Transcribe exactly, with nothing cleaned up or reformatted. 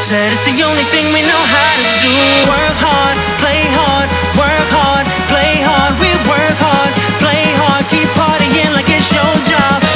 Said it's the only thing we know how to do. Work hard, play hard, work hard, play hard. We work hard, play hard, keep partying like it's your job.